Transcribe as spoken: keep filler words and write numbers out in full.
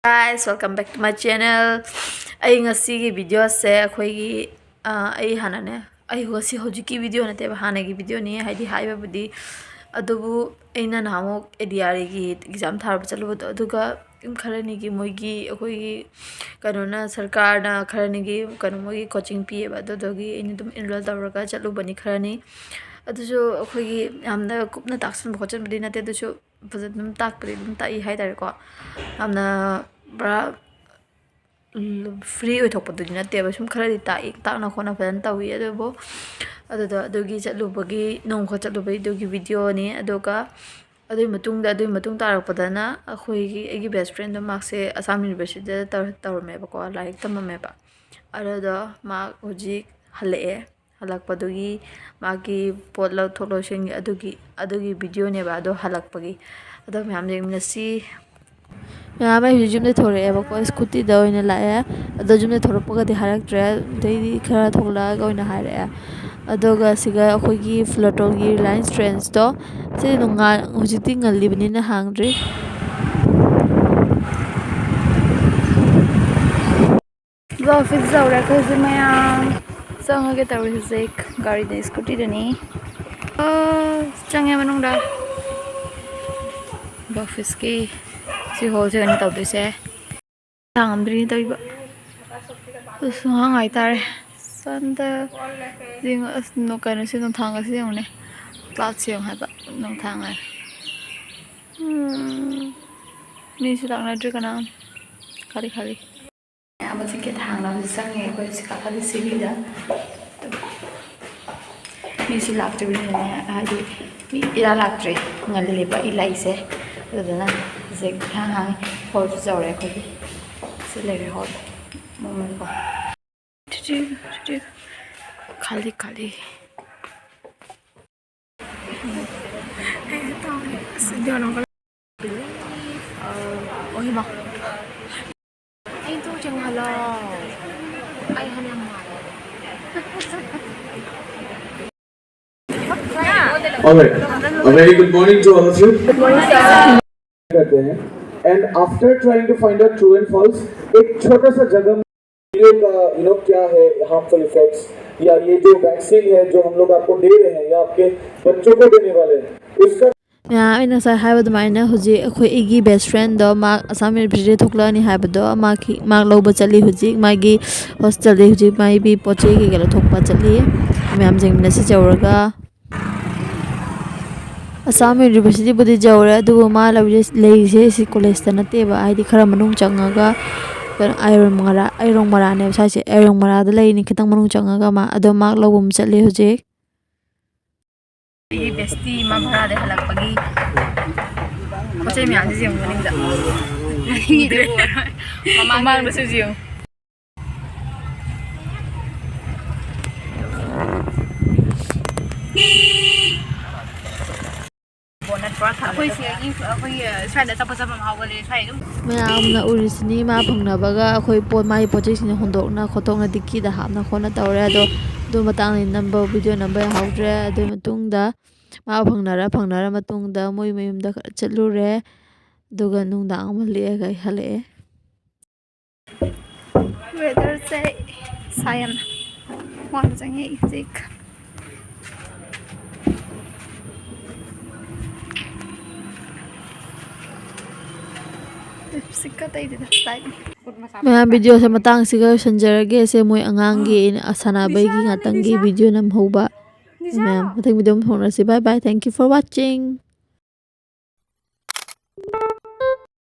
Guys, welcome back to my channel. ꯑꯩ ꯉꯁꯤꯒꯤ ꯚꯤꯗꯤꯑꯣꯁꯦ ꯑꯩꯈꯣꯏꯒꯤ, ꯑ, ꯑꯩ ꯍꯥꯟꯅꯅꯦ, ꯑꯩ ꯉꯁꯤ ꯍꯧꯖꯤꯛꯀꯤ ꯚꯤꯗꯤꯑꯣ ꯅꯠꯇꯦꯕ, ꯍꯥꯟꯅꯒꯤ ꯚꯤꯗꯤꯑꯣꯅꯤ, ꯍꯥꯏꯗꯤ ꯍꯥꯏꯕꯕꯨꯗꯤ꯫ ꯑꯗꯨꯕꯨ ꯑꯩꯅ ꯅꯍꯥꯟꯃꯨꯛ ꯑꯦ ꯗꯤ ꯑꯥꯔ ꯏꯒꯤ ꯑꯦꯛꯖꯥꯝ ꯊꯥꯔꯨꯕ ꯆꯠꯂꯨꯕꯗꯣ, ꯑꯗꯨꯒ ꯈꯔꯅꯤꯒꯤ ꯃꯣꯏꯒꯤ, ꯑꯩꯈꯣꯏꯒꯤ ꯀꯩꯅꯣꯅ, ꯁꯔꯀꯥꯔꯅ ꯈꯔꯅꯤꯒꯤ ꯀꯩꯅꯣ, ꯃꯣꯏꯒꯤ ꯀꯣꯆꯤꯡ ꯄꯤꯌꯦꯕ, ꯑꯗꯨꯗꯨꯒꯤ ꯑꯩꯅ ꯑꯗꯨꯝ ꯑꯦꯟꯔꯣꯜ ꯇꯧꯔꯒ ꯆꯠꯂꯨꯕꯅꯤ ꯈꯔꯅꯤ꯫ ꯑꯗꯨꯁꯨ ꯑꯩꯈꯣꯏꯒꯤ ꯌꯥꯝꯅ ꯀꯨꯞꯅ ꯇꯥꯛꯁꯟꯕ ꯈꯣꯠꯆꯟꯕꯗꯤ ꯅꯠꯇꯦ, ꯑꯗꯨꯁꯨ ꯐꯖꯅ ꯑꯗꯨꯝ ꯇꯥꯛꯄꯗꯤ ꯑꯗꯨꯝ ꯇꯥꯛꯏ ꯍꯥꯏꯇꯥꯔꯦꯀꯣ꯫ ꯌꯥꯝꯅ ꯄꯨꯔꯥ ꯐ꯭ꯔꯤ ꯑꯣꯏꯊꯣꯛꯄꯗꯨꯗꯤ ꯅꯠꯇꯦꯕ, ꯁꯨꯝ ꯈꯔꯗꯤ ꯇꯥꯛꯏ, ꯇꯥꯛꯅ ꯈꯣꯠꯅ ꯐꯖꯅ ꯇꯧꯏ꯫ ꯑꯗꯨꯕꯨ ꯑꯗꯨꯗꯣ, ꯑꯗꯨꯒꯤ ꯆꯠꯂꯨꯕꯒꯤ, ꯅꯣꯡꯈꯛ ꯆꯠꯂꯨꯕꯒꯤ ꯑꯗꯨꯒꯤ ꯚꯤꯗꯤꯑꯣꯅꯤ꯫ ꯑꯗꯨꯒ ꯑꯗꯨꯒꯤ ꯃꯇꯨꯡꯗ, ꯑꯗꯨꯒꯤ ꯃꯇꯨꯡ ꯇꯥꯔꯛꯄꯗꯅ ꯑꯩꯈꯣꯏꯒꯤ, ꯑꯩꯒꯤ ꯕꯦꯁ ꯐ꯭ꯔꯦꯟꯗꯣ, ꯃꯥꯁꯦ ꯑꯁꯥꯝ ꯌꯨꯅꯤꯚꯔꯁꯤꯇꯤꯗ ꯇꯧꯔ-, ꯇꯧꯔꯝꯃꯦꯕꯀꯣ, ꯂꯥꯏꯔꯤꯛ ꯇꯝꯃꯝꯃꯦꯕ꯫ ꯑꯗꯨꯗꯣ ꯃꯥ ꯍꯧꯖꯤꯛ ꯍꯜꯂꯛꯑꯦ꯫ ꯍꯜꯂꯛꯄꯗꯨꯒꯤ ꯃꯥꯒꯤ ꯄꯣꯠ ꯂꯧꯊꯣꯛ ꯂꯧꯁꯤꯟꯒꯤ ꯑꯗꯨꯒꯤ, ꯑꯗꯨꯒꯤ ꯚꯤꯗꯤꯑꯣꯅꯦꯕ ꯑꯗꯣ, ꯍꯜꯂꯛꯄꯒꯤ꯫ ꯑꯗꯣ ꯃꯌꯥꯝ ꯌꯦꯡꯃꯤꯟꯅꯁꯤ꯫ ꯃꯌꯥꯝ, ꯑꯩꯁꯨ ꯌꯨꯝꯗ ꯊꯣꯔꯛꯑꯦꯕꯀꯣ, ꯁ꯭ꯀꯨꯇꯤꯗ ꯑꯣꯏꯅ ꯂꯥꯛꯑꯦ꯫ ꯑꯗꯣ ꯌꯨꯝꯗ ꯊꯣꯔꯛꯄꯒꯗꯤ ꯍꯥꯏꯔꯛꯇ꯭ꯔꯦ, ꯑꯗꯩꯗꯤ ꯈꯔ ꯊꯣꯛꯂꯛꯑꯒ ꯑꯣꯏꯅ ꯍꯥꯏꯔꯛꯑꯦ꯫ ꯑꯗꯨꯒ ꯁꯤꯒ ꯑꯩꯈꯣꯏꯒꯤ ꯐ꯭ꯂꯣꯇꯣꯒꯤ ꯔꯤꯂꯥꯏꯟꯁ ꯇ꯭ꯔꯦꯟꯁꯇꯣ, ꯁꯤꯗꯤ ꯅꯨꯡꯉꯥꯏ-, ꯍꯧꯖꯤꯛꯇꯤ ꯉꯜꯂꯤꯕꯅꯤꯅ ꯍꯥꯡꯗ꯭ꯔꯤ꯫ ꯑꯣꯐꯤꯁ ꯌꯧꯔꯦ ꯑꯩꯈꯣꯏꯁꯦ ꯃꯌꯥꯝ꯫ ꯆꯪꯉꯒꯦ ꯇꯧꯔꯤ ꯍꯧꯖꯤꯛ꯫ ꯒꯥꯔꯤꯗ, ꯁ꯭ꯀꯨꯇꯤꯗꯅꯤ꯫ ꯑꯣ, ꯆꯪꯉꯦ ꯃꯅꯨꯡꯗ꯫ ꯑꯣꯐꯤꯁꯀꯤ ꯁꯤ ꯍꯣꯜꯁꯦ ꯑꯣꯏꯅ ꯇꯧꯗꯣꯏꯁꯦ꯫ ꯊꯥꯡꯉꯝꯗ꯭ꯔꯤꯅꯦ ꯇꯧꯔꯤꯕ꯫ ꯑꯁ, ꯉꯥꯏꯍꯥꯛ ꯉꯥꯏꯇꯥꯔꯦ꯫ ꯁꯣꯝꯗ ꯌꯦꯡꯉꯣ, ꯑꯁ, ꯅꯣ-, ꯀꯩꯅꯣꯁꯦ, ꯅꯨꯡꯊꯥꯡꯒꯁꯦ ꯌꯦꯡꯉꯨꯅꯦ꯫ ꯀ꯭ꯂꯥꯎꯗꯁꯦ ꯌꯦꯡꯉꯣ ꯍꯥꯏꯕ, ꯅꯨꯡꯊꯥꯡ ꯍꯥꯏ꯫ ꯎꯝ, ꯃꯤꯁꯨ ꯂꯥꯛꯅꯗ꯭ꯔꯤ ꯀꯅꯥꯝ꯫ ꯈꯥꯂꯤ ꯈꯥꯂꯤ꯫ ꯃꯌꯥꯝ ꯇꯤꯀꯦꯠ ꯍꯥꯡꯅꯕꯁꯨ ꯆꯪꯉꯦ ꯑꯩꯈꯣꯏ ꯍꯧꯖꯤꯛ ꯀꯥꯈꯠꯂꯤ ꯁꯤꯔꯤꯗ꯫ ꯃꯤꯁꯨ ꯂꯥꯛꯇ꯭ꯔꯤꯕꯅꯤꯅꯅꯦ, ꯍꯥꯏꯗꯤ ꯃꯤ ꯏꯔꯥ ꯂꯥꯛꯇ꯭ꯔꯤ, ꯉꯜꯂꯤꯕ ꯏꯂꯥꯏꯁꯦ꯫ ꯑꯗꯨꯗꯨꯅ ꯍꯧꯖꯤꯛ ꯏꯍꯥꯡ ꯍꯥꯡꯉꯤ꯫ ꯍꯣꯜꯁꯨ ꯆꯥꯎꯔꯦ ꯑꯩꯈꯣꯏꯒꯤ꯫ ꯁꯤ ꯂꯩꯔꯦ ꯍꯣꯜ꯫ ꯃꯃꯜꯀꯣ꯫ ꯈꯥꯂꯤ ꯈꯥꯂꯤ꯫ ꯑꯁ, ꯏꯟꯗꯤꯌꯥ ꯅꯪ ꯑ, ꯑꯣꯏꯃꯥ꯫ ꯑꯩ ꯇꯨ ꯆꯪꯍꯜꯂꯣ꯫ ꯑꯩ ꯍꯟꯅ ꯃꯥꯜꯂꯦ꯫ All right. A very good morning to all of you. Good morning, sir. करते हैं। And after trying to find out true and false, एक छोटा सा जगह वीडियो का यू नो क्या है हार्मफुल इफेक्ट्स, या ये जो वैक्सीन है जो हम लोग आपको दे रहे हैं या आपके बच्चों को देने वाले हैं, उसका ꯃꯌꯥꯝ, ꯑꯩꯅ ꯉꯁꯥꯏ ꯍꯥꯏꯕ ꯑꯗꯨꯃꯥꯏꯅ ꯍꯧꯖꯤꯛ ꯑꯩꯈꯣꯏ ꯑꯩꯒꯤ ꯕꯦꯁ ꯐ꯭ꯔꯦꯟꯗꯣ ꯃꯥꯔꯛ ꯑꯁꯥꯝ ꯌꯨꯅꯤꯚꯔꯁꯤꯇꯤꯗ ꯊꯣꯛꯂꯛꯑꯅꯤ ꯍꯥꯏꯕꯗꯣ, ꯃꯥꯒꯤ ꯃꯥꯔꯛ ꯂꯧꯕ ꯆꯠꯂꯤ ꯍꯧꯖꯤꯛ꯫ ꯃꯥꯒꯤ ꯍꯣꯁꯇꯦꯜꯗꯒꯤ ꯍꯧꯖꯤꯛ ꯃꯥꯒꯤ ꯄꯣꯠ ꯆꯩ ꯀꯩꯀꯥ ꯂꯧꯊꯣꯛꯄ ꯆꯠꯂꯤ꯫ ꯃꯌꯥꯝ ꯌꯦꯡꯃꯤꯟꯅꯁꯤ ꯌꯧꯔꯒ꯫ ꯑꯁꯥꯝ ꯌꯨꯅꯤꯚꯔꯁꯤꯇꯤꯕꯨꯗꯤ ꯌꯧꯔꯦ, ꯑꯗꯨꯕꯨ ꯃꯥ ꯂꯩꯔꯤꯁꯦ ꯁꯤ ꯀꯣꯂꯦꯖꯇ ꯅꯠꯇꯦꯕ, ꯍꯥꯏꯗꯤ ꯈꯔ ꯃꯅꯨꯡ ꯆꯪꯉꯒ ꯀꯩꯅꯣ ꯑꯥꯏꯔꯣꯡ ꯃꯔꯥ, ꯑꯥꯏꯔꯣꯡ ꯃꯔꯥꯅꯦꯕ ꯁ꯭ꯋꯥꯏꯁꯦ꯫ ꯑꯥꯏꯔꯣꯡ ꯃꯔꯥꯗ ꯂꯩꯔꯤꯅꯤ, ꯈꯤꯇꯪ ꯃꯅꯨꯡ ꯆꯪꯉꯒ꯫ ꯃꯥ ꯑꯗꯣ ꯃꯥꯔꯛ ꯂꯧꯕ ꯑꯃꯨꯛ ꯆꯠꯂꯤ ꯍꯧꯖꯤꯛ꯫ ꯑꯩꯒꯤ ꯕꯦꯁꯇꯤ ꯃꯥ ꯚꯔꯥꯗꯩ ꯍꯜꯂꯛꯄꯒꯤ ꯄꯣꯠ ꯆꯩ ꯃꯌꯥꯝꯁꯤ ꯌꯦꯡꯉꯨ ꯃꯅꯤꯡꯗ꯫ ꯃꯅꯤꯡꯒꯤꯗꯨ ꯎꯔꯣꯏ꯫ ꯃꯃꯥꯡꯗꯁꯨ ꯌꯦꯡꯉꯨ꯫ ꯑꯩꯈꯣꯏ ꯁꯤꯗꯒꯤ ꯑꯩꯈꯣꯏꯒꯤ ꯁ꯭ꯋꯥꯏꯗ ꯑꯆꯥꯄꯣꯠ ꯆꯥꯐꯝ ꯍꯥꯎꯕ ꯂꯩ, ꯁ꯭ꯋꯥꯏ ꯑꯗꯨꯝ꯫ ꯃꯌꯥꯝꯅ ꯎꯔꯤꯁꯤꯅꯤ ꯃꯥ ꯐꯪꯅꯕꯒ ꯑꯩꯈꯣꯏ ꯄꯣꯠ, ꯃꯥꯒꯤ ꯄꯣꯠ ꯆꯩꯁꯤꯡꯁꯦ ꯍꯣꯟꯗꯣꯛꯅ ꯈꯣꯠꯇꯣꯛꯅ ꯗꯤꯛꯀꯤꯗ ꯍꯥꯞꯅ ꯈꯣꯠꯅ ꯇꯧꯔꯦ꯫ ꯑꯗꯣ ꯑꯗꯨ ꯃꯇꯥꯡꯗꯗꯤ ꯅꯝꯕ, ꯚꯤꯗꯤꯑꯣ ꯅꯝꯕ ꯌꯥꯍꯧꯗ꯭ꯔꯦ꯫ ꯑꯗꯨꯒꯤ ꯃꯇꯨꯡꯗ ꯃꯥ ꯐꯪꯅꯔ ꯐꯪꯅꯔ ꯃꯇꯨꯡꯗ ꯃꯣꯏ ꯃꯌꯨꯝꯗ ꯆꯠꯂꯨꯔꯦ꯫ ꯑꯗꯨꯒ ꯅꯨꯡꯗꯥꯡ ꯑꯃ ꯂꯦꯛꯑꯒ ꯑꯩ ꯍꯜꯂꯛꯑꯦ꯫ ꯋꯦꯗꯔꯁꯦ ꯁꯥꯏ ꯌꯥꯝꯅ꯫ ꯋꯥꯅ ꯆꯪꯉꯦ ꯍꯧꯖꯤꯛ꯫ ꯂꯤꯞꯁꯇꯤꯛꯀ ꯇꯩꯗꯦꯗ, ꯂꯥꯏꯠꯅꯤ꯫ ꯃꯌꯥꯝ, ꯚꯤꯗꯤꯑꯣꯁꯦ ꯃꯇꯥꯡꯁꯤꯒ ꯂꯣꯏꯁꯤꯟꯖꯔꯒꯦ꯫ ꯁꯦ ꯃꯣꯏ ꯑꯉꯥꯡꯒꯤ ꯑꯩꯅ ꯁꯥꯟꯅꯕꯒꯤ ꯉꯥꯛꯇꯪꯒꯤ ꯚꯤꯗꯤꯑꯣ ꯅꯝꯍꯧꯕ꯫ ꯃꯌꯥꯝ, ꯃꯊꯪ ꯚꯤꯗꯤꯑꯣ ꯑꯃ ꯐꯥꯎꯅꯔꯁꯤ꯫ Bye bye, thank you for watching꯫